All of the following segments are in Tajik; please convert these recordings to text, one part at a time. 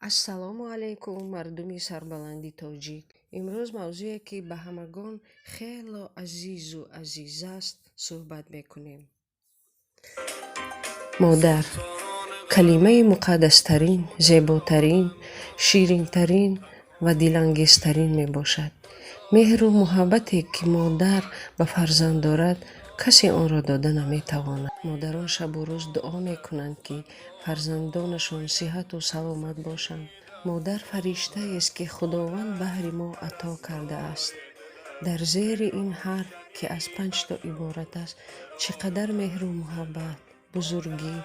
Ассалому алайкум, мардуми сарбаланди тоҷик. Имрӯз мавзӯе, ки ба ҳамагон хело азизу азиз аст, суҳбат мекунем. Модар калимаи муқаддастарин, зеботарин, ширинтарин ва дилангезтарин мебошад. Меҳру муҳаббате, ки модар ба фарзанд дорад, касе онро дода наметавонад. Модарон шабу рӯз дуо мекунанд, ки фарзандонашон сиҳату саломат бошанд. Модар фариштаест, ки Худованд баҳри мо ато кардааст. Дар зери ин ҳарф, ки аз панҷто иборат аст, чӣ қадар меҳру муҳаббат, бузургӣ,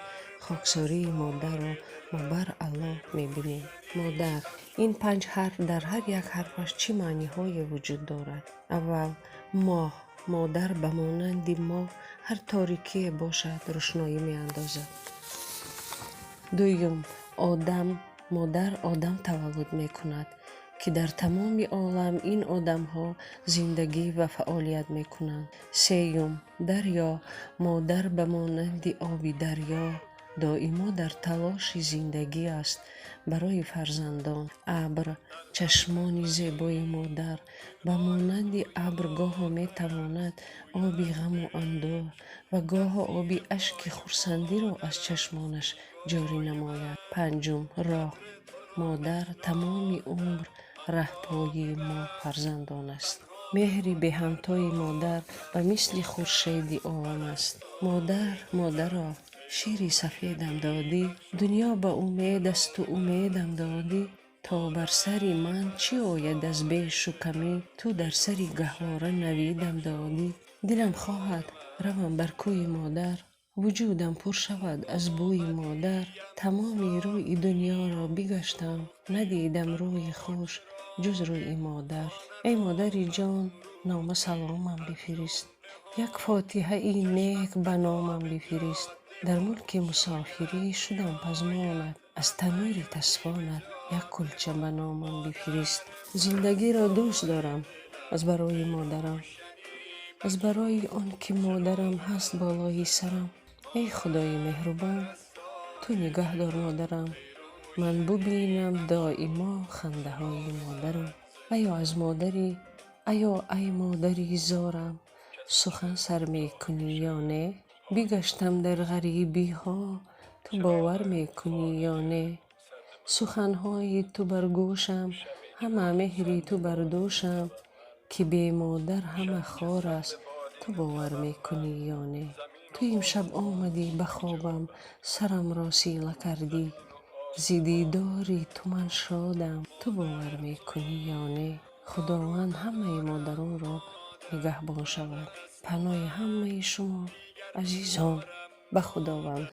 хоксории модарро мо баръало мебинем. Модар. Ин панҷ ҳарф, дар ҳар як ҳарфаш чӣ маъниҳое вуҷуд дорад? Аввал, моҳ. Модар ба монанди моҳ ҳар торикие бошад, рӯшноӣ меандозад. Дуюм, одам. Модар одам таваллуд мекунад, ки дар тамоми олам ин одамҳо зиндагӣ ва фаъолият мекунанд. Сеюм, дарё. Модар ба монанди оби дарё доимо дар талоши зиндагӣ аст барои фарзандон. Абр. Чашмони зебои модар ба монанди абр гоҳо метавонад оби ғаму андӯҳ ва гоҳо оби ашки хурсандиро аз чашмонаш ҷорӣ намояд. Панҷум, роҳ. Модар тамоми умр раҳпоии мо фарзандон аст. Меҳри беҳамтои модар ба мисли хуршеди олам аст. Модар, модаро, шири сафедам додӣ, дунё ба умед асту умедам додӣ. То бар сари ман чӣ ояд аз бешу камӣ, ту дар сари гаҳвора навидам додӣ. Дилам хоҳад, равам бар кӯи модар, вуҷудам пур шавад аз бӯи модар. Тамоми рӯи дунёро бигаштам, надидам рӯи хуш ҷуз рӯи модар. Эй модари ҷон, нома саломам бифирист, як фотиҳаи нек ба номам бифирист. Дар мулки мусофирӣ шудам пазмонат, аз танӯри тасфонат як кулча ба номам бифирист. Зиндагиро дӯст дорам аз барои модарам, аз барои он ки модарам ҳаст болои сарам. Эй Худои меҳрубон, ту нигаҳ дор модарам, ман бубинам доимо хандаҳои модарам. Аё аз модарӣ, аё ай модари зорам, сухан сар мекунӣ ё не? Бигаштам дар ғарибиҳо, ту бовар мекунӣ ё не? Суханҳои ту бар гӯшам, ҳама меҳри ту бар дӯшам, ки бе модар ҳама хор аст, ту бовар мекунӣ ё не? Ту имшаб омадӣ ба хобам, сарамро сила кардӣ, зи дидори ту ман шодам, ту бовар мекунӣ ё не? Худованд ҳамаи модаронро нигаҳбон шавад. Паноҳи ҳамаи шумо азизон ба Худованд.